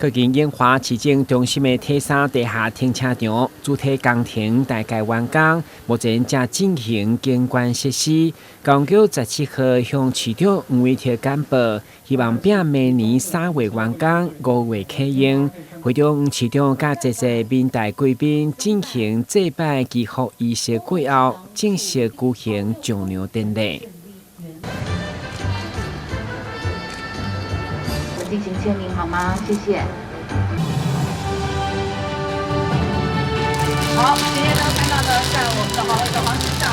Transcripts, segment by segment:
靠近永華市政中心的鐵三地下停車場主體工程大概完工，目前正進行景觀設施。高雄17號向市長黃偉哲簡報，希望拼明年3月完工，5月啟用。會中市長佮這濟民代貴賓進行祭拜祈福儀式過後，正式舉行上梁典禮。進行簽名好嗎？謝謝。好，今天呢看到的是我們的黃偉哲黃市長，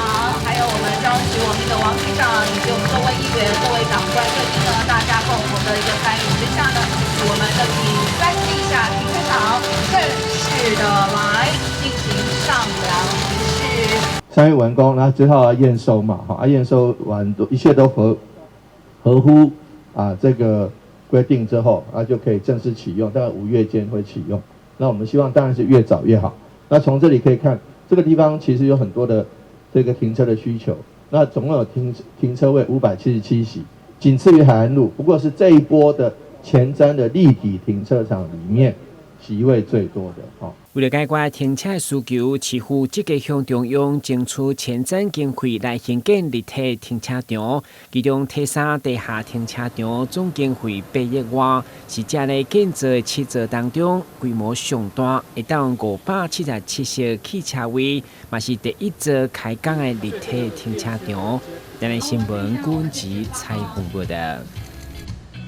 還有我們焦菊我們的王局長，以及我們各位議員、各位長官、貴賓呢，大家共同的一個參與之下呢，我們的景山地下停車場正式的來進行上梁儀式。 3月完工，那之後要驗收嘛，哈，啊驗收完都一切都合乎啊這個規定之後，那就可以正式啟用，大概5月間會啟用。那我們希望當然是越早越好。那從這裡可以看，這個地方其實有很多的這個停車的需求。那總共有停車位577席，僅次於海安路，不過是這一波的前瞻的立體停車場裡面席位最多的。哦。為了解決停車需求，市府積極向中央爭取前瞻經費來興建立體停車場。其中，鐵三地下停車場總經費8億外，是這類建造的七座當中規模上大，會當577個汽車位，嘛是第一座開工的立體停車場。台灣新聞軍籍採訪報道。